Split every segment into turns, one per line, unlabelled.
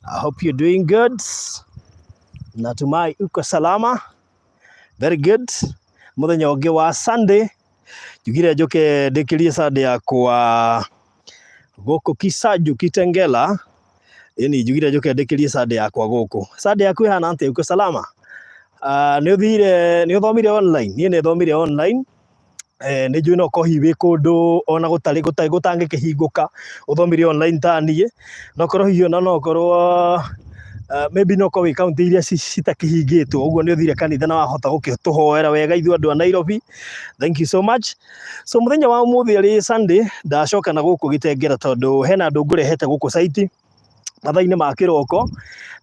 I hope you're doing good. Natumai uko salama. Very good. Muthenya ũngĩ wa Sunday njugire njũke ndĩkĩrie Sunday yakwa gũkũ Kisaju Kitengela. Ĩni njugire njũke ndĩkĩrie Sunday yakwa gũkũ. Sunday yaku ĩhana atĩa? Uko salama? Nĩ ũthire nĩ ũthomire online? Niĩ nĩ thomire online. Nĩ njũĩ no ũkorwo hihi wĩ kũndũ ona gũtarĩ gũtangĩkĩhingũka ũthomire online ta niĩ, no ũkorwo hihi ona no ũkorwo maybe no ũkorwo wĩ kaũntĩ iria citakĩhingĩtwo, ũguo nĩ ũthire kanitha na wahota gũkĩtũhoera wega ithuĩ andũ a Nairobi. Thank you so much. So mũthenya wa ũmũthĩ arĩ Sunday, ndacoka na gũkũ Gĩtengera tondũ hena andũ ngũrehete gũkũ site mathaa-inĩ ma kĩroko,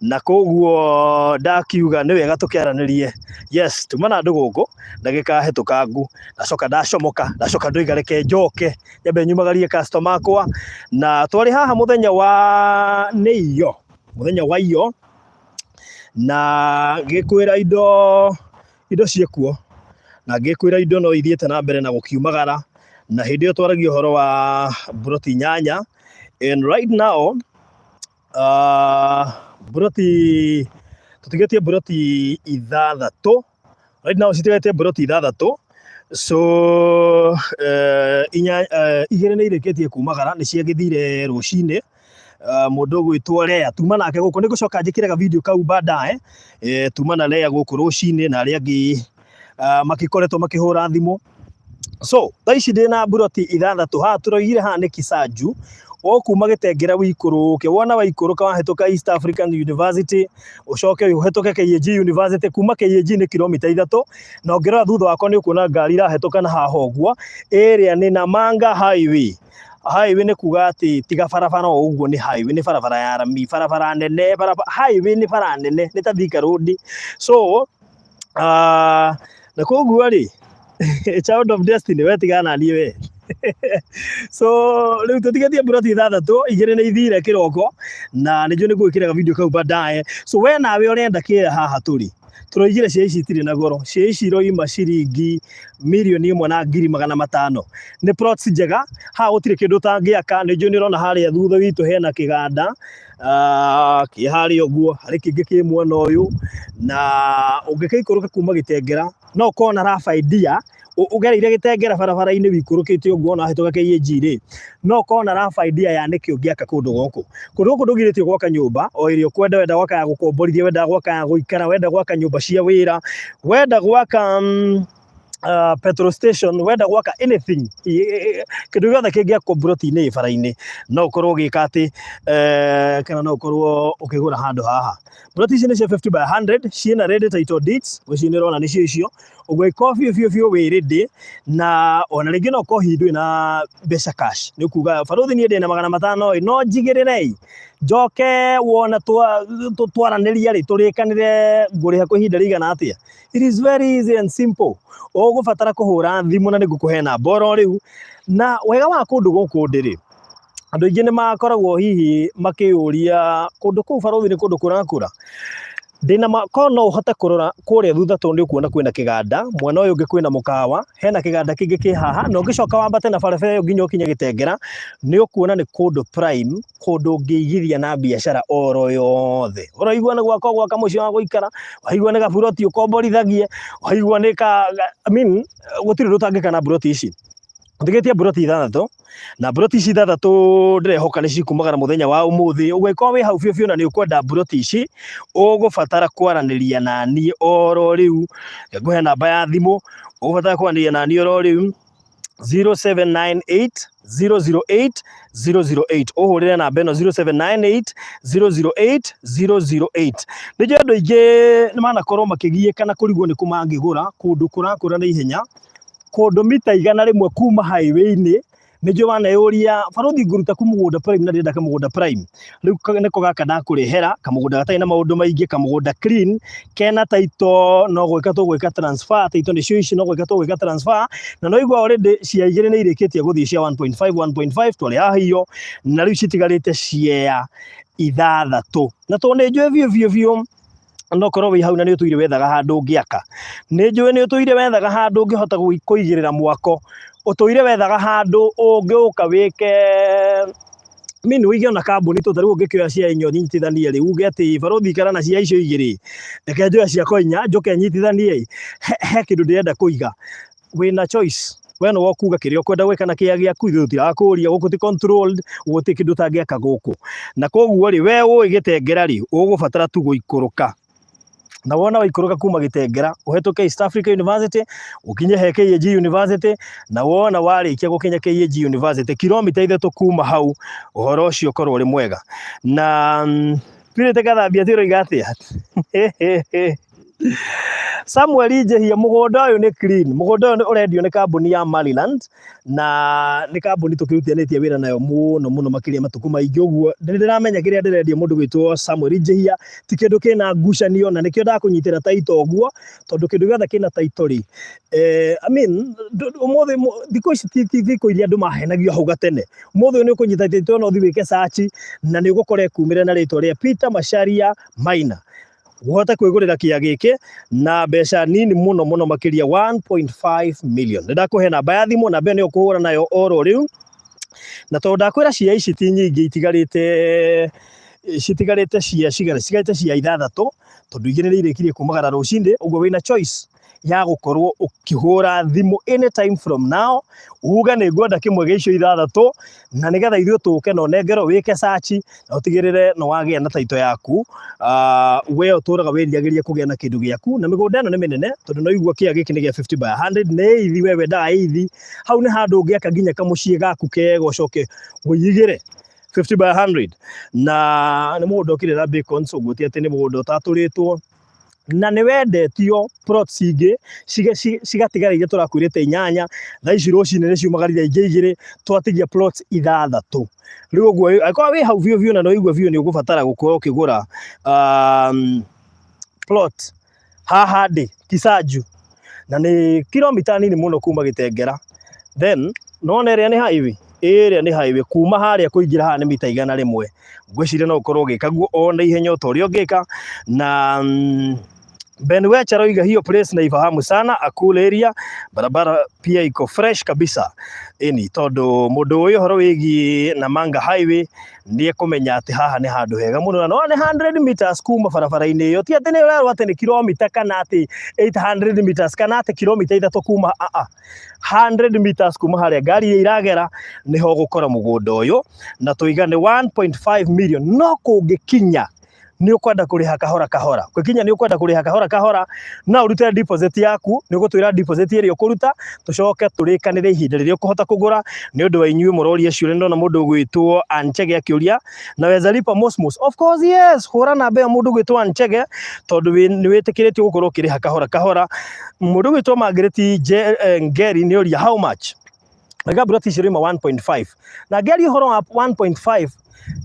na koguo ndakiuga nĩ wega tũkĩaranĩrie. Yes, tuma na andũ gũkũ ndagĩka hĩtũkangu, ndacoka ndacomoka, ndacoka ndoiga reke njoke nyambe nyumagarie customer akwa, na twarĩ haha mũthenya wa nĩ iyo, mũthenya wa iyo, na ngĩkwĩra indo ciĩkuo, na ngĩkwĩra indo no ithiĩte na mbere na gũkiumagara, na hĩndĩ ĩyo twaragia ũhoro wa mburoti inyanya, and right now mburoti tũtigĩtie mburoti ithathatũ, right now citigarĩte mburoti ithathatũ. So inya igĩrĩ nĩ irĩkĩtie kumagara, nĩ ciagĩthire rũcinĩ. Mũndũ ũgwĩtwo Lea tuma nake gũkũ, nĩ ngũcoka njĩkĩre ga video kau baadaye. Tuma na Lea gũkũ rũcinĩ na arĩa angĩ makĩkoretwo makĩhũra thimũ. So thaa ici ndĩna mburoti ithathatũ haha, tũroigire haha nĩ Kisaju, ũkuma Gĩtengera wĩikũrũke, wona waikũrũka wahĩtũka East African University, ũcoke ũhĩtũke KAG University, kuma KAG nĩ kilomita 3, na ũngĩrora thutha wakwa nĩ ũkuona ngari irahĩtũka na haha ũguo, ĩrĩa nĩ Namanga Highway. Highway nĩ kuga atĩ tiga barabara o ũguo nĩ highway, nĩ barabara ya rami, barabara nene, barabara, highway nĩ bara nene, nĩ ta Thika Road. So na koguo rĩ, child of destiny, we tigana na niĩ we. So rĩu tũtigĩtie mburoti ithathatũ, igĩrĩ nĩ ithire kĩroko, na nĩ njũĩ nĩ ngũgĩkĩra video kau baadaye. So we nawe ũrenda kĩra haha tũrĩ, tũroigire cia ici itirĩ na goro, cia ici iroima ciringi 1,100,500. Nĩ plots njega, haha gũtirĩ kĩndũ ũtangĩaka. Nĩ njũĩ nĩ ũrona harĩa thutha witũ hena kĩganda kĩ harĩa ũguo, harĩ kĩngĩ kĩ mwena ũyũ, na ũngĩkĩikũrũka kuma Gĩtengera no ũkorwo na rough idea, ũgereire Gĩtengera barabara-inĩ wĩikũrũkĩte ũguo ona wahĩtũka KAG rĩ, no ũkorwo na rough idea ya nĩkĩ ũngĩaka kũndũ gũkũ. Kũndũ gũkũ ndũgirĩtio gwaka nyũmba o ĩrĩa ũkwenda, wenda gwaka ya gũkomborithia, wenda gwaka ya gũikara, wenda gwaka nyũmba cia wĩra, wenda gwaka petrol station, wenda gwaka anything, kĩndũ gĩothe kĩngĩakwo mburoti-inĩ bara-inĩ, no ũkorwo ũgĩka atĩ kana no ũkorwo ũkĩgũra handũ haha. Mburoti ici nĩ cia 50 by 100, ciĩna ready title deeds, ngwĩciria nĩ ũrona nĩcio icio, ũguo ĩkorwo biũ biũ biũ wĩ ready, na ona rĩngĩ no ũkorwo hihi ndũrĩ na mbeca cash, nĩ ũkuga barũthi niĩ ndĩna 500 ĩ, no njigĩrĩre ĩ, njoke wona twaranĩria rĩ, tũrĩkanĩre ngũrĩha kwa ihinda rĩigana atĩa. It is very easy and simple. Ũgũbatara kũhũra thimũ na nĩngũkũhe namba oro rĩu. Na wega wa kũndũ gũkũ ndĩ rĩ, andũ aingĩ nĩ makoragwo hihi makĩyũria kũndũ kũu barũthi nĩ kũndũ kũrakũra. Ndĩna ma korwo no ũhote kũrora kũrĩa thutha tondũ nĩ ũkuona kwĩna kĩganda, mwena ũyũ ũngĩ kwĩna mũkawa, hena kĩganda kĩngĩ kĩ haha, na ũngĩcoka wambate na barabara ĩyo nginya ũkinye Gĩtengera, nĩ ũkuona nĩ kũndũ prime, kũndũ ũngĩigithia na biacara oro yothe. Ũraigua nĩ gwaka ũgwaka mũciĩ wa gũikara, waigua nĩ gaburoti ũkomborithagie, waigua nĩ ka, I mean, gũtirĩ ũndũ ũtangĩka na mburoti ici. Ndigĩtie mburoti ithathatũ, na mburoti ici ithathatũ ndĩrehoka nĩ cikumagara mũthenya wa ũmũthĩ. Ũguo angĩkorwo wĩ hau biũ biũ na nĩ ũkwenda mburoti ici, ũgũbatara kwaranĩria na niĩ oro rĩu. Ngũhe namba ya thimũ, ũgũbatara kwaranĩria na niĩ oro rĩu 0798 008 008. Ũhũrĩre namba ĩno 0798 008 008. Nĩ njũĩ andũ aingĩ nĩ manakorwo makĩgiĩka na kũrigwo nĩ kũ mangĩgũra kũndũ kũrakũra na ihenya, kũndũ mita 100 kuma highway-inĩ. Nĩ njũĩ waneyũria barũthi ngũruta kũ mũgũnda prime na ndĩrenda kamũgũnda prime. Rĩu nĩko gaka ndakũrehera, kamũgũnda gatarĩ na maũndũ maingĩ, kamũgũnda clean, kena title, no gwĩka tũgwĩka transfer, title nĩcio ici, no gwĩka tũgwĩka transfer, na no igua already cia igĩrĩ nĩ irĩkĩtie gũthiĩ cia 1.5 1.5 twarĩ haha iyo, na rĩu citigarĩte cia ithathatũ. Na tondũ nĩ njũĩ biũ biũ biũ no korwo wĩ hau na nĩ ũtũire wethaga handũ ũngĩaka, nĩ njũĩ nĩ ũtũire wethaga handũ ũngĩhota kũigĩrĩra mwako, ũtũire wethaga handũ ũngĩũka wĩke Mean ũige ona kambuni tũ tarĩu ũngĩkĩoya cia inya ũnyitithanie rĩ uge atĩ barothi ikara na cia icio igĩrĩ reke njoe ciakwa inya njoke nyitithanie he, he kĩndũ ndĩrenda kũiga wĩna choice we nĩwe ũkuga kĩrĩa ũkwenda gwĩka na kĩya gĩaku ithuĩ tũtirakũria gũkũ ti controlled gũtirĩ kĩndũ ũtangĩaka gũkũ na koguo rĩ we ũĩ gĩtengera rĩ ũgũbatara tu gũikũrũka na wona waikũrũka kuma gĩtengera ũhetũke East Africa University ũkinye he KAG University na wona warĩkia gũkinya KAG University kilomita ithatũ kuma hau ũhoro ũcio ũkorwo ũrĩ mwega na Purity Gathambia ti ũroiga atĩa Samuel Njehia mũgũnda ũyũ nĩ clean mũgũnda ũyũ ũrendio nĩ kambuni ya Maryland na nĩ kambuni tũkĩrutithanĩtie wĩra nayo mũno mũno makĩria matukũ maingĩ ũguo nĩ ndĩramenya kĩrĩa ndĩrendia mũndũ gwĩtwo Samuel Njehia ti kĩndũ kĩna ngucanio na nĩkĩo ndakũnyitĩra taito ũguo tondũ kĩndũ gĩothe kĩna taito rĩ I mean ũmũthĩ thikũ ici ti thikũ iria andũ mahenagio hau gatene ũmũthĩ ũyũ nĩ ũkũnyita taito na ũthiĩ wĩke search na nĩ ũgũkora ĩkumĩre na rĩtwa rĩa Peter Macharia Maina ũhote kwĩgũrĩra kĩa gĩkĩ na mbeca nini mũno mũno makĩria 1.5 million. Nĩ ndakũhe namba ya thimũ, namba ĩyo nĩyo ũkũhũra nayo oro rĩu, na tondũ ndakwĩra cia ici ti nyingĩ itigarĩte citigarĩte cia cigana citigarĩte cia ithathatũ tondũ igĩrĩ nĩ irĩkirie kumagara rũcinĩ ũguo wĩna choice ya gũkorwo ũkĩhũra thimũ anytime from now uge nĩ ngwenda kĩmwe gĩa icio ithathatũ na nĩgetha ithuĩ tũke na ũnengerwo wĩke search na ũtigĩrĩre nĩ wagĩa na title yaku we ũtũraga wĩriragĩria kũgĩa na kĩndũ gĩaku na mĩgũnda ĩno nĩ mĩnene tondũ no igua kĩa gĩkĩ nĩ gĩa 50 by 100 nĩ ithi we wendaga ithi hau nĩ handũ ũngĩaka nginya kamũciĩ gaku kega ũcoke ũigĩre 50 by 100 na nĩ mũgũnda ũkĩrĩ na bacons ũguo ti atĩ nĩ mũgũnda ũtatũrĩtwo na nĩ wendetio plots ingĩ cigatigara iria tũrakwĩrĩte inyanya thaa ici rũcinĩ nĩ ciumagarire ingĩ igĩrĩ twatigia plots ithathatũ rĩu ũguo angĩkorwo wĩ hau biũ biũ na nĩ waigua biũ nĩ ũgũbatara gũkorwo ũkĩgũra plot haha ndĩ Kisaju na nĩ kilomita nini mũno kuma Gĩtengera then nona ĩrĩa nĩ highway ĩrĩa nĩ highway kuma harĩa kũingĩra haha nĩ mita 100 ngwĩciria no ũkorwo ũgĩka guo o na ihenya o ta ũrĩa ũngĩka na Ben Wecha aroiga hiyo place naifahamu sana, a cool area, barabara pia iko fresh kabisa. Ĩni tondũ mũndũ ũĩ ũhoro wĩgiĩ Namanga Highway nĩ ekũmenya atĩ haha nĩ handũ hega mũno na no nĩ 100 meters kuma barabara-inĩ ĩyo ti atĩ nĩ ũrerwo atĩ nĩ kilomita kana atĩ 800 meters kana atĩ kilomita ithatũ kuma a 100 meters kuma harĩa ngari iria iragera nĩho ũgũkora mũgũnda ũyũ na tũiga nĩ 1.5 million no kũngĩkinya nĩ ũkwenda kũrĩha kahora kahora gũkinya nĩ ũkwenda kũrĩha kahora kahora no ũrute deposit yaku nĩ ũgũtwĩra deposit ĩrĩa ũkũruta tũcoke tũrĩkanĩre ihinda rĩrĩa ũkũhota kũgũra nĩ ũndũ wa inyuĩ mũroria ciũria nĩ ndona mũndũ ũgwĩtwo Anchege akĩũria naweza lipa mosmos of course yes hũra namba ĩyo mũndũ ũgwĩtwo Anchege tondũ nĩ wĩtĩkĩrĩtio gũkorwo ũkĩrĩha kahora kahora mũndũ ũgwĩtwo Margaret Ngeri nĩ ũria how much Rega icio rĩma 1.5 na ngĩaria ũhoro wa 1.5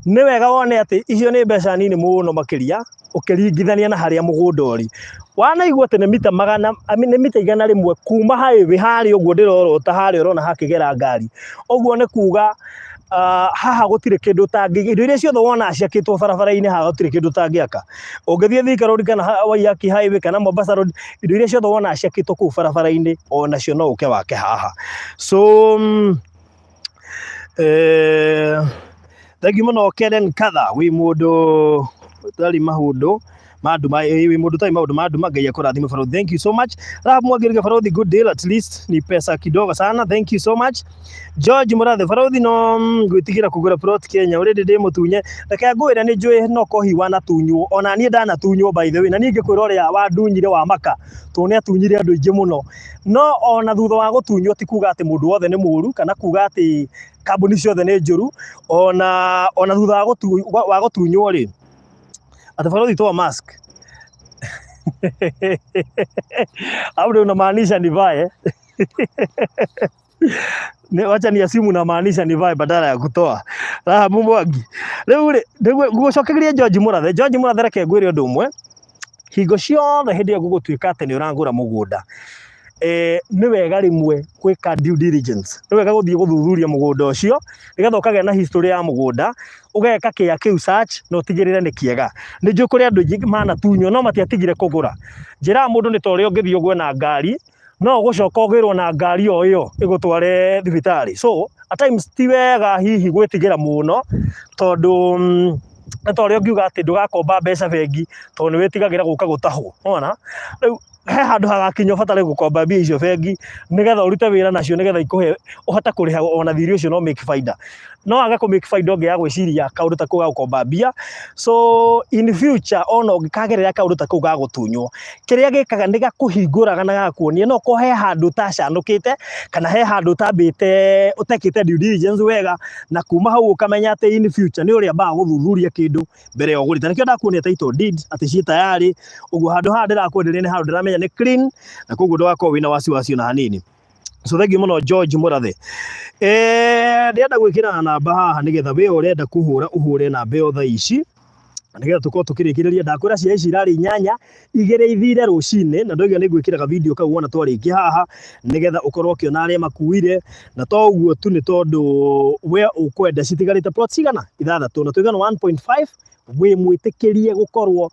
nĩ wega wone atĩ icio nĩ mbeca nini mũno makĩria ũkĩringithania na harĩa mũgũnda ũrĩ wanaigua atĩ nĩ mita magana I mean, nĩ mita 100 kuma highway harĩa ũguo ndĩrorota harĩa ũrona hakĩgera ngari ũguo nĩ kuga haha gũtirĩ kĩndũ ũtangĩ indo iria ciothe wonaga ciakĩtwo barabara-inĩ haha gũtirĩ kĩndũ ũtangĩaka ũngĩthiĩ Thika Road kana Waiyaki Highway kana Mombasa Road indo iria ciothe wonaga ciakĩtwo kũu barabara-inĩ onacio no ũke wake haha so thengiũ mũno Karen Katha wĩ mũndũ ũtarĩ maũndũ ma nduma wĩ mũndũ ũtarĩ maũndũ ma nduma Ngai akũrathime barothi thank you so much Rahab Mwangirige barothi good deal at least ni pesa kidogo sana thank you so much George Murathe barothi no ngwĩtigĩra kũgũra plot Kenya already ndĩ mũtunye reke ngwĩre nĩ njũĩ no kohi wanatunywo ona niĩ ndanatunywo by the way na niĩ ngĩkwĩra ũrĩa wandunyire wa maka tondũ nĩ atunyire andũ aingĩ mũno no ona thutha wa gũtunywo ti kuga atĩ mũndũ wothe nĩ mũru kana kuga atĩ kambuni ciothe nĩ njũru ona thutha wa gũtunywo rĩ atĩ barothi toa mask au ndio unamaanisha nivae wacha ni asimu namaanisha nivae badala ya kutoa Rahabu Mwangi rĩu rĩ ngũgũcokeria George Murathe George Murathe reke ngwĩre ũndũ ũmwe hingo ciothe hĩndĩ ĩyo gũgũtuĩka atĩ nĩ ũragũra mũgũnda nĩ wega rĩmwe gwĩka due diligence nĩ wega gũthiĩ gũthuthuria mũgũnda ũcio nĩgetha ũkagĩa na history ya mũgũnda ũgeka kĩa kĩu search na ũtigĩrĩre nĩ kĩega nĩ njũĩ kũrĩ andũ aingĩ manatunywo no matiatigire kũgũra njĩraga mũndũ nĩ ta ũrĩa ũngĩthiĩ ũgwe na ngari no ũgũcoka ũgĩrwo na ngari o ĩyo ĩgũtware thibitarĩ so At times ti wega hihi gwĩtigĩra mũno tondũ nĩ ta ũrĩa ũngiuga atĩ ndũgakomba mbeca bengi tondũ nĩ wĩtigagĩra gũka gũtahwo, nĩwona? Rĩu he handũ hagakinya ũbatare gũkomba mbia icio bengi nĩgetha ũrute wĩra nacio nĩgetha ikũhe ũhote kũrĩha ona thirĩ ũcio no make baida. No wage kũ make baida ũngĩaga gwĩciria kaũndũ ta kau ga gũkomba mbia. So in future ona ũngĩkagerera kaũndũ ta kau ga gũtunywo, kĩrĩa gĩkaga nĩ gakũhingũraga na gagakuonia no okorwo he handũ ũtacanũkĩte kana he handũ ũtambĩte ũtekĩte due diligence wega, na kuma hau ũkamenya atĩ in future nĩ ũrĩambaga gũthuthuria kĩndũ mbere ya ũgũrĩte. Nĩkĩo ndakuonia title deed atĩ ciĩ tayarĩ, ũguo handũ haha ndĩrakwenderia nĩ handũ ndĩramenya nĩ clean, na koguo ndũgakorwo wĩna wasiwasi ona hanini. So thank you mũno George Mũrathe. Ndĩrenda gwĩkĩra namba haha nĩgetha we ũrenda kũhũra ũhũre namba ĩyo thaa ici nĩgetha tũkorwo tũkĩrĩkĩrĩria. Ndakwĩra ciana ici irarĩ inyanya, igĩrĩ ithire rũcinĩ, na ndoiga nĩ ngwĩkĩra ga video kau wona twarĩkia haha nĩgetha ũkorwo ũkĩona arĩa makuire, na to ũguo tu nĩ tondũ we ũkwenda citigarĩte plot cigana? Ithathatũ, na tũigana 1.5 wĩ mwĩtĩkĩrie gũkorwo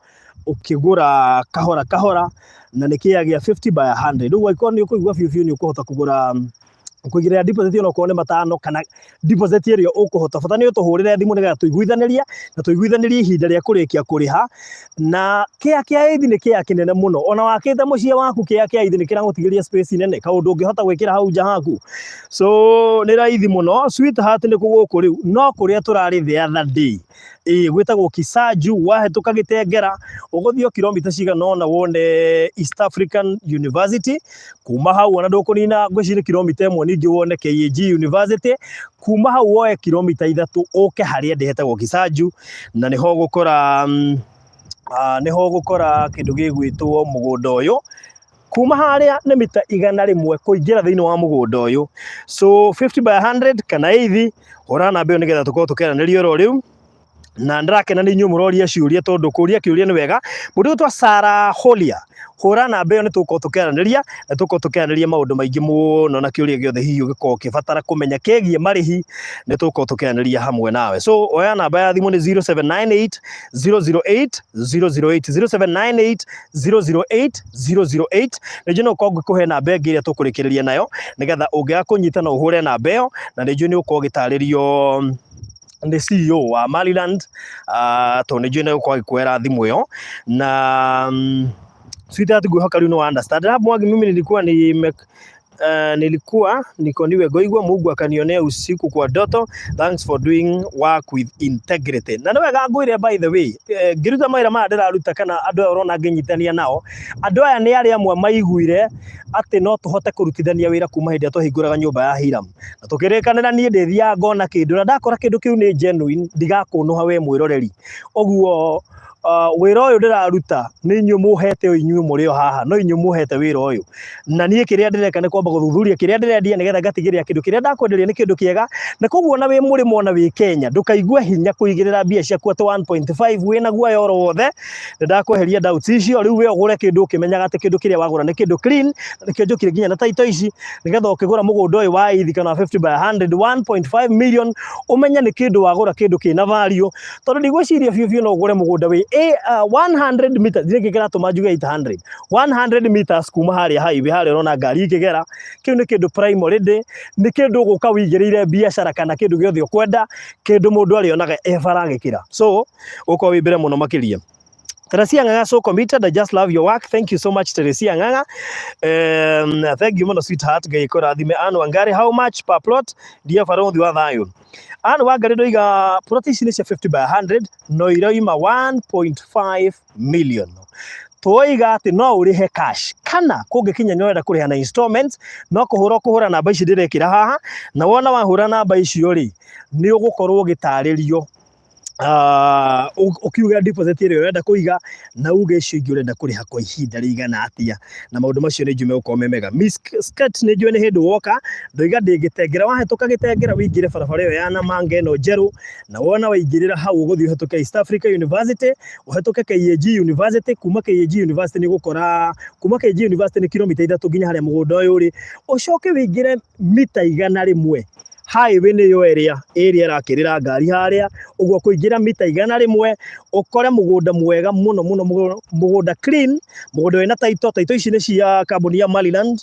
ũkĩgũra kahora kahora, na nĩ kĩea gĩa 50 by 100. Rĩu angĩkorwo nĩ ũkũigua biũ biũ nĩ ũkũhota kũgũra kũigĩrĩra deposit ona okorwo nĩ matano kana deposit ĩrĩa ũkũhota, bata nĩ ũtũhũrĩre thimũ nĩgetha tũiguithanĩrie na tũiguithanĩrie ihinda rĩa kũrĩkia kũrĩha. Na kĩea kĩa eithi nĩ kĩea kĩnene mũno, ona wakĩte mũciĩ waku kĩea kĩa eithi nĩ kĩragũtigĩria space nene, kaũndũ ũngĩhota gwĩkĩra hau nja haku. So nĩ raithi mũno. Sweetheart nĩ kũ gũkũ rĩu, no kũrĩa tũrarĩ the other day, ĩĩ gwĩtagwo Kisaju, wahĩtũka Gĩtengera ũgũthiĩ o kilomita cigana ũna wone East African University, kuma hau ona ndũkũnina ngwĩciria kilomita ĩmwe ningĩ wone KAG University, kuma hau woe kilomita ithatũ ũke harĩa ndĩ hetagwo Kisaju, na nĩho ũgũkora nĩho ũgũkora kĩndũ gĩgwĩtwo mũgũnda ũyũ. Kuma harĩa nĩ mita 100 kũingĩra thĩinĩ wa mũgũnda ũyũ. So 50 by 100 kana eithi, hũra namba ĩyo nĩgetha tũkorwo tũkĩaranĩria oro rĩu. Na ndĩrakena nĩ inyuĩ mũroria ciũria tondũ kũria kĩũria nĩ wega. Mũndũ ũgwĩtwo Sarah Holia, hũra namba ĩyo nĩ tũgũkorwo tũkĩaranĩria na tũgũkorwo tũkĩaranĩria maũndũ maingĩ mũno na kĩũria gĩothe hihi ũngĩkorwo ũkĩbatara kũmenya kĩgiĩ marĩhi nĩ tũgũkorwo tũkĩaranĩria hamwe nawe. So oya namba ya thimũ nĩ 0798 008 008 0798 008 008. Nĩ njũĩ no ũkorwo ngĩkũhe namba ĩngĩ ĩrĩa tũkũrĩkĩrĩria nayo nĩgetha ũngĩaga kũnyita no ũhũre namba ĩyo, na nĩ njũĩ nĩ ũgũkorwo ũgĩtarĩrio nĩ CEO wa Maryland, tondũ nĩ njũĩ nĩ egũkorwo agĩkuoera thimũ ĩyo. Na sweetheart, ngwĩhoka rĩu nĩ wa understand. Hapo Mwangi, mimi nilikuwa nime nilikuwa niko niwe ngoigua Mungu akanionea usiku kwa ndoto. Thanks for doing work with integrity. Na nĩ wega ngwĩre by the way, ngĩruta mawĩra maya ndĩraruta kana andũ aya ũrona ngĩnyitania nao, andũ aya nĩ arĩa amwe maiguire atĩ no tũhote kũrutithania wĩra kuma hĩndĩ ĩrĩa twahingũraga nyũmba ya Hiram, na tũkĩrĩkanĩra niĩ ndĩthiaga ngona kĩndũ na ndakora kĩndũ kĩu nĩ genuine ndigakũnũha we mwĩroreri. Ũguo wĩra ũyũ ndĩraruta nĩ inyuĩ mũhete, o inyuĩ mũrĩ o haha no inyuĩ mũhete wĩra ũyũ, na niĩ kĩrĩa ndĩreka nĩ kwamba gũthuthuria kĩrĩa ndĩrendia nĩgetha ngatigĩrĩra kĩndũ kĩrĩa ndakwenderia nĩ kĩndũ kĩega. Na koguo ona wĩ mũrĩmo ona wĩ Kenya ndũkaigue hinya kũigĩrĩra mbia ciaku atĩ 1.5 wĩna guoya oro wothe. Nĩ ndakweheria doubts icio. Rĩu we ũgũre kĩndũ ũkĩmenyaga atĩ kĩndũ kĩrĩa wagũra nĩ kĩndũ clean, na nĩkĩo njũkire nginya na title ici nĩgetha ũkĩgũra mũgũnda ũyũ wa eithi kana 50 by 100 1.5 million ũmenye nĩ kĩndũ wagũra, kĩndũ kĩna value, tondũ ndigwĩciria biũ biũ no ũgũre mũgũnda wĩ 100 meters, ndirĩ kĩratũma njuge 800 100 meters kuma harĩa highway harĩa ũrona ngari ikĩgera. Kĩu nĩ kĩndũ prime already, nĩ kĩndũ ũgũka wĩigĩrĩire biacara kana kĩndũ gĩothe ũkwenda, kĩndũ mũndũ arĩonaga e bara agĩkĩra, so ũkorwo wĩ mbere mũno makĩria. Teresia Ng'ang'a, so committed. I just love your work. Thank you so much, Teresia Ng'ang'a. Thank you mũno, sweetheart. Ngai kũrathime. Anne Wangari, how much per plot? Dear Barothi wa thayũ. Anne Wangari ndoiga plot ici nĩ cia 50 by 100 no iroima 1.5 million. Twoiga atĩ no ũrĩhe cash kana kũngĩkinya nĩ ũrenda kũrĩha na installments, no kũhũra ũkũhũra namba ici ndĩrekĩra haha, na wona wahũra namba icio rĩ, nĩ ũgũkorwo ũgĩtarĩrio ũkiuga deposit ĩrĩa ũrenda kũiga na uge icio ingĩ ũrenda kũrĩha kwa ihinda rĩigana atĩa, na maũndũ macio nĩ njũĩ megũkorwo me mega. Miss Skirt, nĩ njũĩ nĩ hĩndĩ woka, ndoiga ndĩ Gĩtengera, wahĩtũka Gĩtengera wĩingĩre barabara ĩyo ya Namanga ĩno njerũ, na wona waingĩrĩra hau ũgũthiĩ ũhĩtũke East Africa University, ũhĩtũke KAG University. Kuma KAG University nĩ ũgũkora, kuma KAG University nĩ kilomita 3 nginya harĩa mũgũnda ũyũ ũrĩ, ũcoke wĩingĩre mita 100. Highway nĩyo ĩrĩa ĩrĩa ĩrakĩrĩra ngari harĩa ũguo, kũingĩra mita 100 ũkore mũgũnda mwega mũno mũno, mũgũnda clean, mũgũnda wĩna title. Title ici nĩ cia kambuni ya Maryland.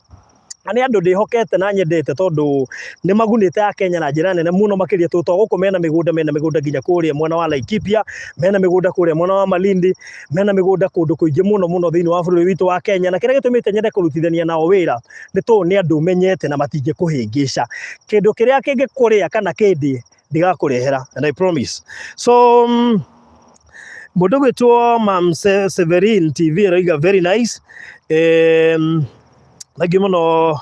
Na nĩ andũ ndĩhokete na nyendete tondũ nĩ magunĩte Akenya na njĩra nene mũno makĩria tondũ to gũkũ mena mĩgũnda, mena mĩgũnda nginya kũrĩa mwena wa Laikipia, mena mĩgũnda kũrĩa mwena wa Malindi, mena mĩgũnda kũndũ kũingĩ mũno mũno thĩinĩ wa bũrũri witũ wa Kenya. Na kĩrĩa gĩtũmĩte nyende kũrutithania nao wĩra nĩ tondũ nĩ andũ menyete na matingĩkũhĩngĩca. Kĩndũ kĩrĩa kĩngĩkũrĩa kana kĩndĩe ndigakũrehera, and I promise. So mũndũ gwĩtwo Mam Severin TV aroiga very nice. Thank you mũno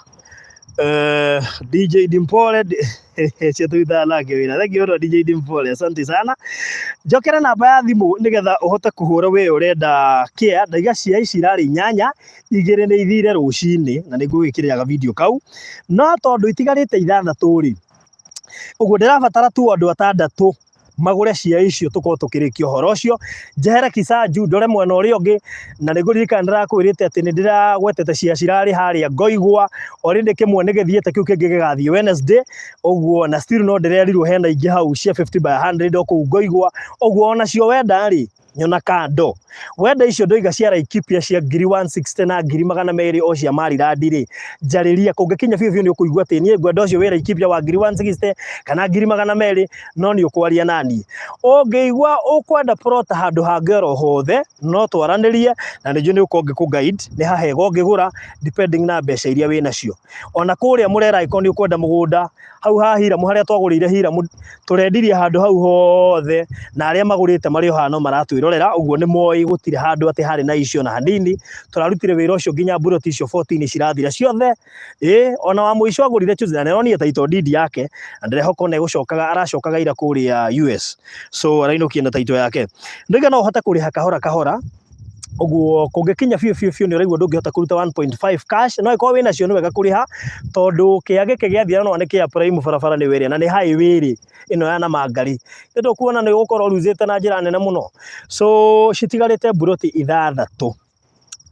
DJ Dimpole cio tũrutaga nake wĩra. Thank you mũno DJ Dimpole, asante sana. Njokere namba ya thimũ nĩgetha ũhote kũhũra we ũrenda kĩa ndaiga cia ici irarĩ inyanya, igĩrĩ nĩ ithire rũcinĩ na nĩ ngũgĩkĩrĩra video kau, no tondũ itigarĩte ithathatũ rĩ, ũguo ndĩrabatara tu andũ atandatũ magũre cia icio tũkorwo tũkĩrĩkia ũhoro ũcio. Njehere Kisanju ndore mwena ũrĩa ũngĩ, na nĩ ngũririkana ndĩrakwĩrĩte atĩ nĩ ndĩragwetete cia cirarĩ harĩa Ngoigwa, already kĩmwe nĩ gĩthiĩte, kĩu kĩngĩ gĩgathiĩ Wednesday ũguo, na still no ndĩrerirwo hena ingĩ hau cia 50 by 100 o kũu Ngoigwa, ũguo onacio wenda rĩ nyona kando. Wenda icio ndoiga cia Laikipia cia ngiri 160 na ngiri 200 o cia Marilandi rĩ, njarĩria. Kũngĩkinya biũ biũ nĩ ũkũigua atĩ niĩ ngwenda ũcio wĩ Laikipia wa ngiri 160 kana ngiri 200, no nĩ ũkwaria naniĩ. Ũngĩigua ũkwenda plot handũ hangĩ oro hothe no twaranĩrie, na nĩ njũĩ nĩ ũkorwo ngĩkũ guide nĩ hahega ũngĩgũra depending na mbeca iria wĩ nacio. Ona kũrĩa Murera angĩkorwo nĩ ũkwenda mũgũnda hau ha Hiramu, harĩa twagũrĩire Hiramu, tũrendirie handũ hau hothe, na arĩa magũrĩte marĩ o haha no maratwĩrorera, ũguo nĩ moĩ gũtirĩ handũ atĩ harĩ na icio na hanini. Tũrarutire wĩra ũcio nginya mburoti icio 14 cirathira ciothe. Ĩ ona wa mũico agũrire Tuesday na nĩaronire title deed yake, na ndĩrehoka ona egũcokaga aracokaga ira kũrĩa US, so arainũkia na title yake. Ndoiga no ũhote kũrĩha kahora kahora, ũguo kũngĩkinya biũ biũ biũ nĩ ũraigua ndũngĩhota kũruta 1.5 cash, no ĩkorwo wĩnacio nĩ wega kũrĩha, tondũ kĩa gĩkĩ gĩathira no nĩ kĩa prime barabara nĩ ĩrĩa na nĩ highway rĩ ĩno ya Namangari, nĩ tũkuona nĩ ũgũkorwo ũruzĩte na njĩra nene mũno. So citigarĩte mburoti ithathatũ,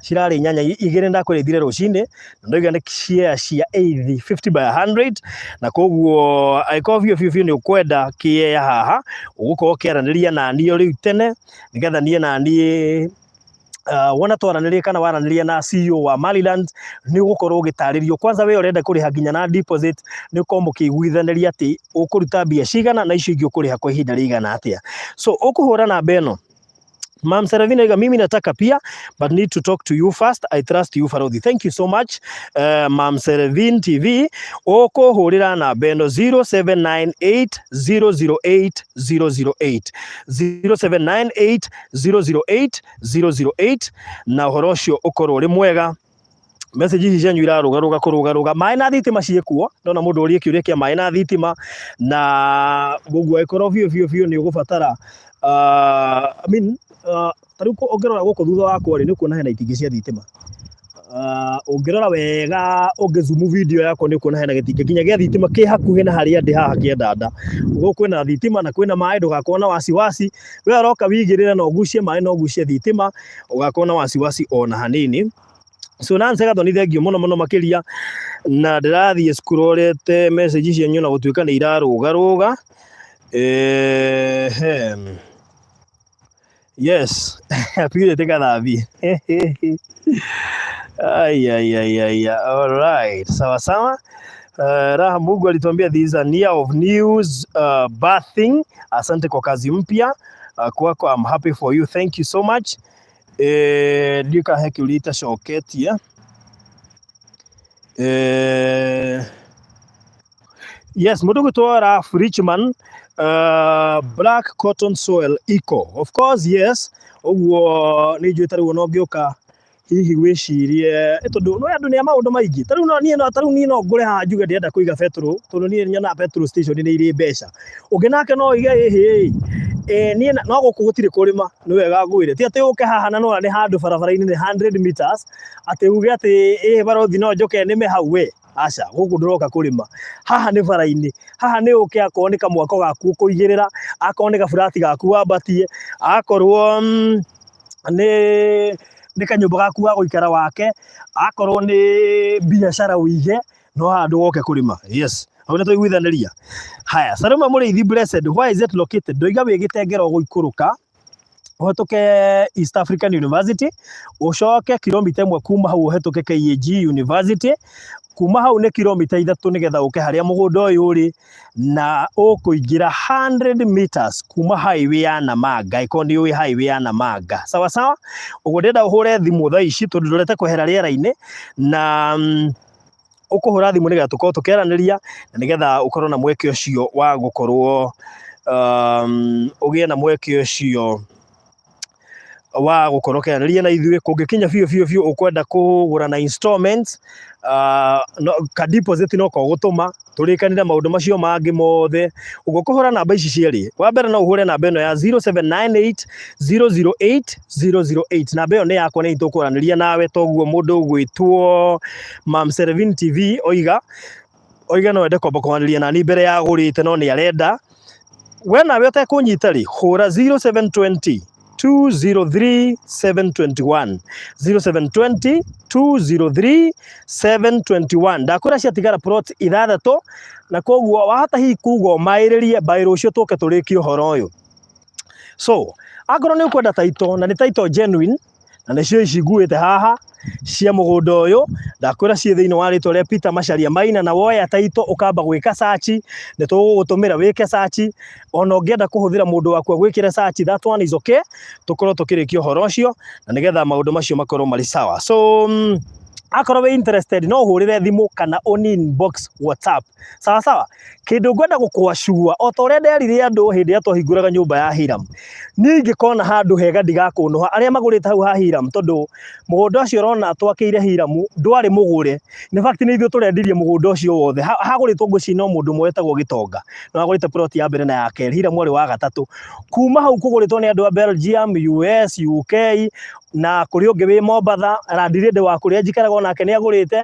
cirarĩ inyanya, igĩrĩ ndakwĩrĩthire rũcinĩ, na ndoiga nĩ share cia 80 50 by 100, na koguo angĩkorwo biũ biũ biũ nĩ ũkwenda kĩea haha, ũgũkorwo ũkĩaranĩria naniĩ o rĩu tene, nĩgetha niĩ naniĩ wona twaranĩria kana waranĩria na CEO wa Maryland, nĩ ũgũkorwo ũgĩtarĩrio kwanza we ũrenda kũrĩha nginya na deposit, nĩ ũkorwo mũkĩiguithanĩria atĩ ũkũruta mbia cigana na icio ingĩ ũkũrĩha kwa ihinda rĩigana atĩa. So ũkũhũra namba ĩno. Mam Serafina Iga, mimi nataka pia but need to talk to you first. I trust you, Farodhi. Thank you so much. Mam Serafin TV, ũkũhũrĩra namba ĩno 0798 008 008, 0798 008 008, na ũhoro ũcio ũkorwo ũrĩ mwega. Message ici cianyu irarũgarũga kũrũgarũga. Maĩ na thitima ciĩkuo, ndona mũndũ ũrie kĩũria kĩa maĩ na thitima, na ũguo ĩkorwo biũ biũ biũ nĩ ũgũbatara I mean, ta rĩu ũngĩrora gũkũ thutha wakwa rĩ, nĩ ũkuona hena itingĩ cia thitima. Ũngĩrora wega, ũngĩ zoom video yakwa, nĩ ũkuona hena gĩtingĩ nginya gĩa thitima kĩ hakuhĩ na harĩa ndĩ haha kĩendanda. Ũguo kwĩna thitima na kwĩna maĩ, ndũgakorwo na wasiwasi. We ũroka wigĩrĩre na ũgucie maĩ na ũgucie thitima, ũgakorwo na wasiwasi ona hanini. So Nancy Gathoni, thengiũ mũno mũno makĩria, na ndĩrathiĩ scrollete message cianyu na gũtuĩka nĩ irarũgarũga. Yes, Purity Kathambi. Ai, ai, ai, ai, all right, sawa sawa. Raha Mungu alituambia this is a year of news birthing. Asante kwa kazi mpya kwako. I'm happy for you. Thank you so much. Ndiũĩ kana he kĩũria itacoketie. Yes, mũndũ gwĩtwo Ralph Richman, black cotton soil eco. Of course, yes. Ũguo nĩ njũĩ ta rĩu ona ũngĩũka hihi wĩcirie tondũ no andũ nĩ a maũndũ maingĩ. Ta rĩu no niĩ no ta rĩu niĩ no ngũre haha njuge ndĩrenda kũiga betũrũ, tondũ niĩ nyonaga petrol station nĩ irĩ mbeca. Ũngĩ nake no oige ĩhĩ niĩ no gũkũ gũtirĩ kũrĩma, nĩ wega ngwĩre. Ti atĩ ũke haha na nĩwona nĩ handũ barabara-inĩ nĩ 100 meters, atĩ uge atĩ ĩ barothi no njoke nĩme hau we. Aca, gũkũ ndũroka kũrĩma. Haha nĩ bara-inĩ. Haha nĩ ũke akorwo nĩ kamwako gaku ũkũigĩrĩra, akorwo nĩ gaburati gaku wambatie, akorwo nĩ kanyũmba gaku ga gũikara wake, akorwo nĩ biacara ũige, no haha ndũgoke kũrĩma. Yes. Hau nĩ twaiguithanĩria. Haya, Salome Mũrĩithi Blessed, where is it located? Ndoiga wĩ Gĩtengera ũgũikũrũka. Ũhetũke East African University, ũcoke kilomita ĩmwe kuma hau ũhetũke KAG University, kuma hau nĩ kilomita 3 nĩgetha ũke harĩa mũgũnda ũyũ ũrĩ, na ũkũingĩra 100 meters kuma highway ya Namanga, ĩkorwo nĩ ũĩ highway ya Namanga. Sawa sawa? Ũguo ndĩrenda ũhũre thimũ thaa ici tondũ ndorete kwehera rĩera-inĩ, na ũkũhũra thimũ nĩgetha tũkorwo tũkĩaranĩria na nĩgetha ũkorwo na mweke ũcio wa gũkorwo ũgĩe na mweke ũcio wa gũkorwo ũkĩaranĩria na ithuĩ. Kũngĩkinya biũ biũ biũ ũkwenda kũgũra na installments, no, ka deposit no ko ũgũtũma tũrĩkanĩre maũndũ macio mangĩ mothe. Ũguo kũhũra namba ici cierĩ, wa mbere no ũhũre namba ĩno ya 0798 008 008. Namba ĩyo nĩ yakwa, nĩ tũkwaranĩria nawe. Toguo mũndũ ũgwĩtwo Mam Serevin TV oiga oiga no ende kwamba kwaranĩria nani mbere ya agũrĩte, no nĩ arenda we nawe ũtekũnyita rĩ, hũra 0720 203 721, 0720 203 721. Ndakwĩra ciatigara plot 6, na koguo wahota hihi kuga ũmaĩrĩrie by rũciũ tũke tũrĩkie ũhoro ũyũ. So akorwo nĩ ũkwenda title, na nĩ title genuine, na nĩcio ici nguĩte haha cia mũgũnda ũyũ, ndakwĩra ciĩ thĩinĩ wa rĩtwa rĩa Peter Macharia Maina. Na woya title ũkamba gwĩka search, nĩ tũgũgũtũmĩra wĩke search. Ona ũngĩenda kũhũthĩra mũndũ waku agwĩkĩre search, that one is okay. Tũkorwo tũkĩrĩkia ũhoro ũcio na nĩgetha maũndũ macio makorwo marĩ sawa. So akorwo wĩ interested, no ũhũrĩre thimũ kana ũni inbox WhatsApp. Sawa sawa. Kĩndũ ngwenda gũkwacua, o ta ũrĩa nderire andũ hĩndĩ ĩrĩa twahingũraga nyũmba ya Hiram, niĩ ingĩkona handũ hega ndigakũnũha arĩa magũrĩte hau ha Hiram, tondũ mũgũnda ũcio ũrona twakĩire Hiram ndwarĩ mũgũre. In fact, nĩ ithuĩ tũrendirie mũgũnda ũcio wothe. Hagũrĩtwo ngwĩciria no mũndũ ũmwe wetagwo Gĩtonga no agũrĩte plot ya mbere na ya kerĩ. Hiram arĩ wa gatatũ. Kuma hau kũgũrĩtwo nĩ andũ a Belgium, US, UK, na kũrĩ ũngĩ wĩ Mombatha, landlady wa kũrĩa njikaraga onake nĩ agũrĩte.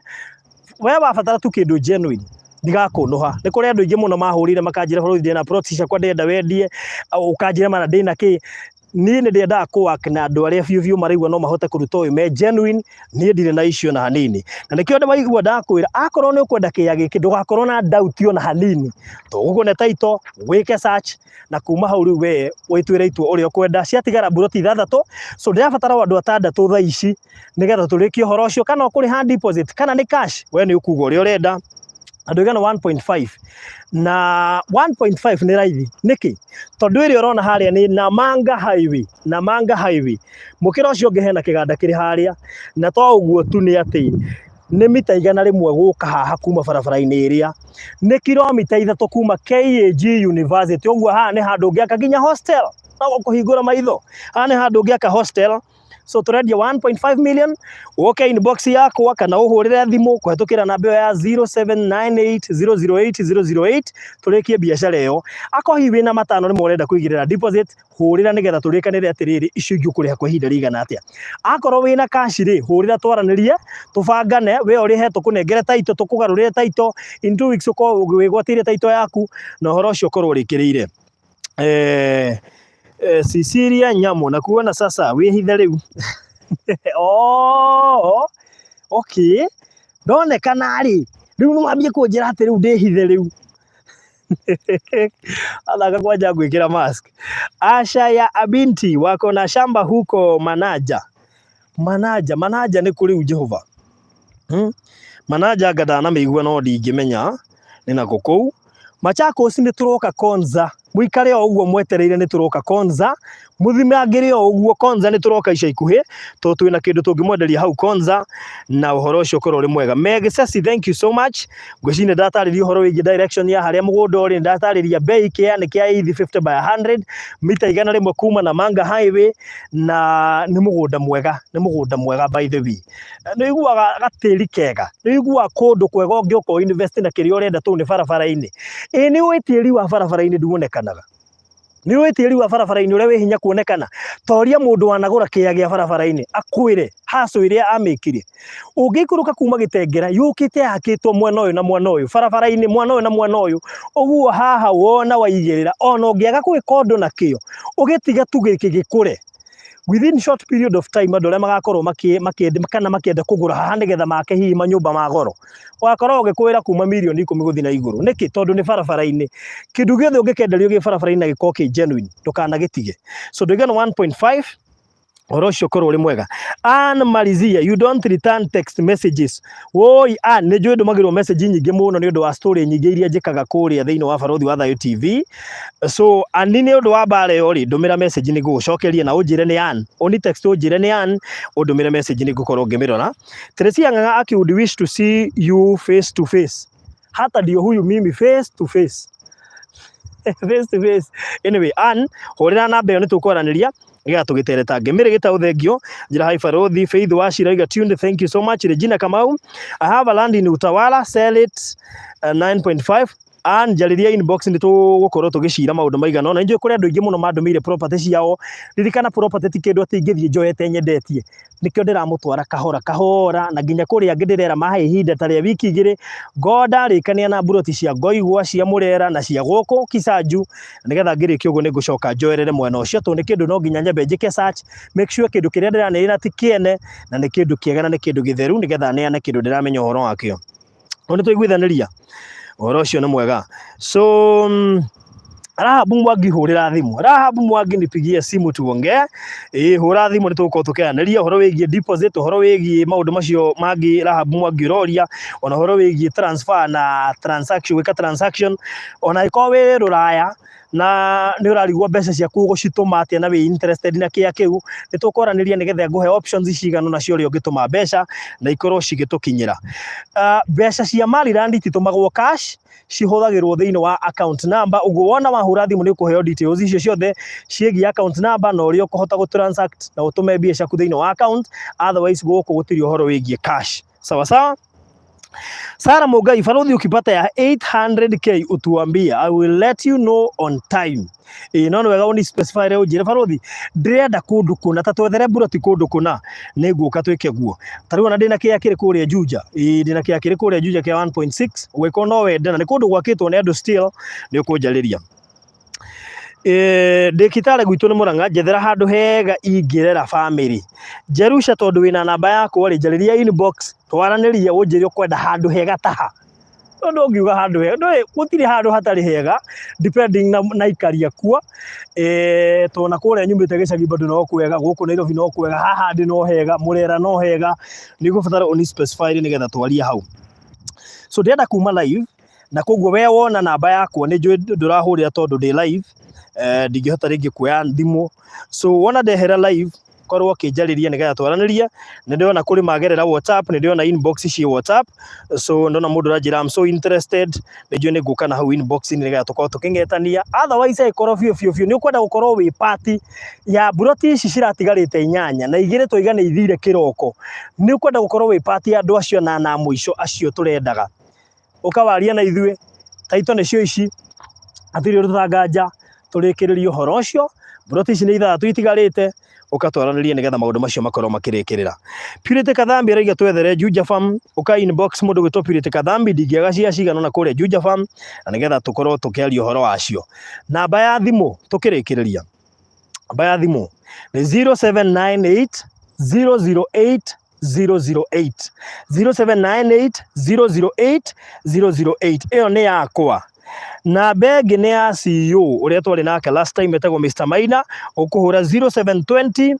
We wabatara tu kĩndũ genuine, ndigakũnũha. Nĩ kũrĩ andũ aingĩ mũno mahũrire makanjĩra, "Bũrũri, ndĩna plot ciakwa ndĩrenda wendie," ũkanjĩra mara ndĩna kĩ. Niĩ nĩ ndĩendaga kũ work na andũ arĩa biũ biũ maraigua no mahote kũruta ũyũ me genuine. Niĩ ndirĩ na issue ona hanini, na nĩkĩo waigua ndakwĩra akorwo nĩ ũkwenda kĩya gĩkĩ, ndũgakorwo na doubt ona hanini. Tũgũkũne title, wĩke search, na kuma hau rĩu we wĩtuĩre itua ũrĩa ũkwenda. Ciatigara mburoti 6, so ndĩrabatara o andũ 6 thaa ici nĩgetha tũrĩkie ũhoro ũcio. Kana ũkũrĩha deposit kana nĩ cash, we nĩ ũkuga ũrĩa ũrenda. Andũ igana 1.5, na 1.5 nĩ raithi. Nĩkĩ? Tondũ ĩrĩa ũrona harĩa nĩ Namanga Highway, Namanga Highway mũkĩra ũcio ũngĩ hena kĩganda kĩrĩ harĩa. Na to ũguo tu, nĩ atĩ nĩ mita 100 gũka haha kuma barabara-inĩ ĩrĩa, nĩ kilomita 3 kuma KAG University. Ũguo haha nĩ handũ ũngĩaka nginya hostel. No kũhingũra maitho, haha nĩ handũ ũngĩaka hostel. So tũrendia 1.5 million. Ũke inbox yakwa kana ũhũrĩre thimũ kũhetũkĩra namba ĩyo ya 0798 008 008, tũrĩkie biacara ĩyo. Akorwo hihi wĩna 5 nĩmo ũrenda kũigĩrĩra deposit, hũrĩra nĩgetha tũrĩkanĩre atĩrĩrĩ, icio ingĩ ũkũrĩha kwa ihinda rĩigana atĩa. Akorwo wĩna cash rĩ, hũrĩra twaranĩrie, tũbangane, we ũrĩhe, tũkũnengere title, tũkũgarũrĩre title in 2 weeks, ũkorwo wĩgwatĩire title yaku na ũhoro ũcio ũkorwo ũrĩkĩrĩire. Cecilia Nyamu, na kuona sasa wĩhithe rĩu. Oh, okay, ndonekana rĩ, rĩu nĩ wambie kũnjĩra atĩ rĩu ndĩhithe rĩu. Athaka kwanja gwĩkĩra mask. Asha ya Abinti wako na shamba huko Manaja. Manaja, Manaja nĩ kũ rĩu Jehova? Manaja anga ndanamĩigua no ndingĩmenya nĩ nakũ kũu. Machakos nĩ tũroka Konza. Mũikare o ũguo mwetereire, nĩ tũroka Konza. Mũthimangĩre o ũguo, Konza nĩ tũroka ica ikuhĩ, tondũ twĩna kĩndũ tũngĩmwenderia hau Konza na ũhoro ũcio ũkorwo ũrĩ mwega. Meg Sesi, thank you so much. Ngwĩciria nĩ ndatarĩria ũhoro wĩgiĩ direction ya harĩa mũgũnda ũrĩ, nĩ ndatarĩria bei, kĩa nĩ kĩa eighth 50 by 100, mita 100 kuma Namanga Highway, na nĩ mũgũnda mwega, nĩ mũgũnda mwega by the way. Nĩ ũiguaga gatĩri kega, nĩ ũiguaga kũndũ kwega ũngĩũka invest na kĩrĩa ũrenda tondũ nĩ barabara-inĩ. Ĩĩ nĩ ũĩ tĩri wa barabara-inĩ nduonekanaga. Nĩ ũĩ tĩri wa barabara-inĩ ũrĩa wĩ hinya kuonekana. Toria mũndũ wanagũra kĩea gĩa barabara-inĩ akwĩre haco ĩrĩa amĩkire. Ũngĩikũrũka kuma Gĩtengera yũkĩte yakĩtwo mwena ũyũ na mwena ũyũ, barabara-inĩ mwena ũyũ na mwena ũyũ, ũguo haha wona waigĩrĩra, ona ũngĩaga gwĩka ũndũ nakĩo, ũgĩtige tu gĩkĩ gĩkũre. Within short period of time andũ arĩa magakorwo kana makĩenda kũgũra haha nĩgetha make hihi manyũmba ma goro, ũgakorwo ũgĩkũĩra kuma mirioni 10 gũthiĩ na igũrũ. Nĩkĩ? Tondũ nĩ barabara-inĩ. Kĩndũ gĩothe ũngĩkenderio gĩ barabara-inĩ na gĩkorwo kĩ genuine, ndũkanagĩtige. So ndũiga nĩ 1.5, ũhoro ũcio ũkorwo ũrĩ mwega. Ann Marizia, you don't return text messages. Woi Ann, nĩ njũĩ ndũmagĩrwo message nyingĩ mũno nĩ ũndũ wa story nyingĩ iria njĩkaga kũrĩa thĩinĩ wa Barũthi wa Thayũ TV. So Ann, nĩ ũndũ wa mbara ĩyo rĩ, ndũmĩra message nĩ ngũgũcokeria na ũnjĩre nĩ Ann. Ũni text ũnjĩre nĩ Ann, ũndũmĩre message nĩ ngũkorwo ngĩmĩrora. Teresia Ng'ang'a aki would wish to see you face to face. Hata ndio huyu mimi face to face. Face to face. Anyway, Ann, hũrĩra namba ĩyo nĩ tũkwaranĩria nĩgetha tũgĩteretange. Mĩrĩ Gĩtaũ, thengio. Njĩra hi Barũthi. Faith Wachira iga tuned, thank you so much. Regina Kamau, I have a land in Utawala, sell it 9.5. Ann, njarĩria inbox nĩ tũgũkorwo tũgĩcira maũndũ maigana ũna. Nĩnjũĩ kũrĩ andũ aingĩ mũno mandũmĩire property ciao. Ririkana, property ti kĩndũ atĩ ingĩthiĩ njoete nyendetie. Nĩkĩo ndĩramũtwara kahora kahora, na nginya kũrĩa angĩ ndĩrera mahe ihinda ta rĩa wiki 2 ngo ndarĩkania na mburoti cia Ngoigwa, cia Mũrera na cia gũkũ Kisanju, nĩgetha ngĩrĩkia ũguo nĩ ngũcoka njoerere mwena ũcio, tondũ nĩ kĩndũ no nginya nyambe njĩke search, make sure kĩndũ kĩrĩa ndĩranĩrĩra ti kĩene na nĩ kĩndũ kĩega na nĩ kĩndũ gĩtheru, nĩgetha neane kĩndũ ndĩramenya ũhoro wakĩo. Ũũ nĩ tũiguithanĩria ũhoro ũcio nĩ mwega. So Rahabu Mwangi, hũrĩra thimũ. Rahabu Mwangi, nipigie simu tuongee. Ĩĩ, hũra thimũ nĩ tũgũkorwo tũkĩaranĩria ũhoro wĩgiĩ deposit, ũhoro wĩgiĩ maũndũ macio mangĩ Rahabu Mwangi ũroria, ona ũhoro wĩgiĩ transfer na transaction, gwĩka transaction ona ĩkorwo wĩ rũraya na nĩ ũrarigwo mbeca ciaku ũgũcitũma atĩa na wĩ interested na kĩa kĩu, nĩ tũkwaranĩria nĩgetha ngũhe options cigana ũna cia ũrĩa ũngĩtũma mbeca na ikorwo cigĩtũkinyĩra. Mbeca cia Maryland ititũmagwo cash, cihũthagĩrwo thĩinĩ wa account number. Ũguo wona wahũra thimũ nĩ ũkũheo details icio ciothe ciĩgiĩ account number na ũrĩa ũkũhota gũ transact na ũtũme mbia ciaku thĩinĩ wa account. Otherwise gũkũ gũtirĩ ũhoro wĩgiĩ cash. Sawa sawa. Sara Mugai, Barũthi, ukipata ya 800K utuambie, I will let you know on time. Ĩĩ, no nĩ wega ũni specify rĩu ũnjĩre, Barũthi, ndĩrenda kũndũ kũna, ta twethere mburoti kũndũ kũna, nĩ ngũka twĩke guo. Ta rĩu ona ndĩna kĩea kĩrĩ kũrĩa Juja. Ĩĩ, ndĩna kĩea kĩrĩ kũrĩa Juja kĩa 1.6, ũngĩkorwo no wende na nĩ kũndũ gwakĩtwo nĩ andũ still, nĩ ũkũnjarĩria. Ndĩ Kitale, gwitũ nĩ Mũrang'a, njethera handũ hega ingĩrera family. Jerusha, tondũ wĩna namba yakwa rĩ, njarĩria inbox twaranĩrie, ũnjĩre ũkwenda handũ hega taha. Tondũ ũngiuga handũ hega, ndũĩ gũtirĩ handũ hatarĩ hega depending na aikari akuo. Tondũ na kũrĩa nyumĩte gĩcagi bado no kwega, gũkũ Nairobi no kwega, haha ndĩ no hega, Mũrera no hega. Nĩ ũgũbatara ũni specify nĩgetha twarie hau. So ndĩrenda kuma live na koguo we wona namba yakwa, nĩ njũĩ ndũrahũrĩra tondũ ndĩ live, ndingĩhota rĩngĩ kuoya thimũ. So wona ndehera live, korwo ũkĩnjarĩria nĩgetha twaranĩrie. Nĩ ndĩrona kũrĩ magerera WhatsApp, nĩ ndĩrona inbox ciĩ WhatsApp. So ndona mũndũ ũranjĩra, "I'm so interested," nĩ njũĩ nĩ ngũka na hau inbox nĩgetha tũkorwo tũkĩng'etania. Otherwise angĩkorwo biũ biũ biũ nĩ ũkwenda gũkorwo wĩ part ya mburoti ici ciratigarĩte inyanya na igĩrĩ twaiga nĩ ithire kĩroko, nĩ ũkwenda gũkorwo wĩ part ya andũ acio anana a mũico acio tũrendaga, ũkawaria na ithuĩ. Taito nĩcio ici, hatirĩ ũndũ tũtanganja tũrĩkĩrĩrie ũhoro ũcio. Mburoti ici nĩ ithathatũ itigarĩte, ũkatwaranĩria nĩgetha maũndũ macio makorwo makĩrĩkĩrĩra. Purity Kathambi arauga twethere Juja Farm. Ũka inbox mũndũ gwĩtwo Purity Kathambi, ndingĩaga cia cigana na kũrĩa Juja Farm na nĩgetha tũkorwo tũkĩaria ũhoro wacio. Namba ya thimũ tũkĩrĩkĩrĩria, namba ya thimũ nĩ 0798 008 008, 0798 008 008. Ĩyo nĩ yakwa. Namba ĩngĩ nĩ ya CEO ũrĩa twarĩ nake last time, etagwo Mr Maina, ũkũhũra 0720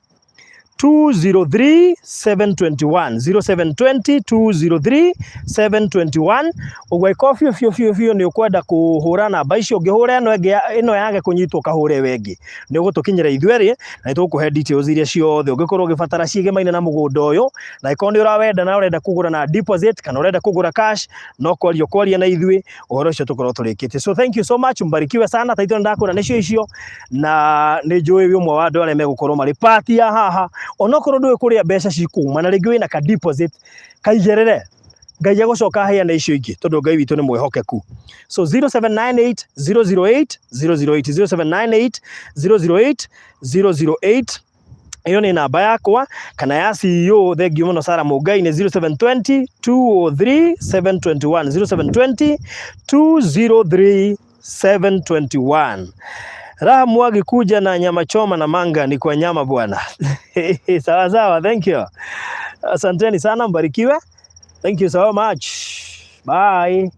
203 721, 0720 203 721. Ũguo ĩkorwo biũ biũ biũ biũ nĩ ũkwenda kũhũra namba icio, ũngĩhũra ĩno ĩngĩ ĩno yage kũnyitwo, ũkahũra ĩyo ĩngĩ, nĩ ũgũtũkinyĩra ithuerĩ na nĩ tũgũkũhe details iria ciothe ũngĩkorwo ũgĩbatara ciĩgemaine na mũgũnda ũyũ. Na ĩkorwo nĩ ũrawenda na ũrenda kũgũra na deposit kana ũrenda kũgũra cash, no kwaria kwaria na ithuĩ, ũhoro ũcio tũkorwo tũrĩkĩtie. So thank you so much, mbarikiwe sana. Taito nĩ ndakũra nĩcio icio na nĩ njũĩ wĩ ũmwe wa andũ arĩa megũkorwo marĩ part ya haha, onokorwo ndũĩ kũrĩa mbeca cikuma na rĩngĩ wĩna ka deposit kaigĩrĩre, Ngai agũcoka aheane icio ingĩ tondũ Ngai witũ nĩ mwĩhokeku. So 0798 008 008, 0798 008 008, ĩyo nĩ namba yakwa kana ya CEO. Thengiũ mũno Sara Mũngai, nĩ 0720 203 721, 0720 203 721. Raha Mwagi kuja na nyama choma na manga ni kwa nyama bwana. Sawa sawa, thank you. Asanteni sana, mbarikiwe. Thank you so much. Bye.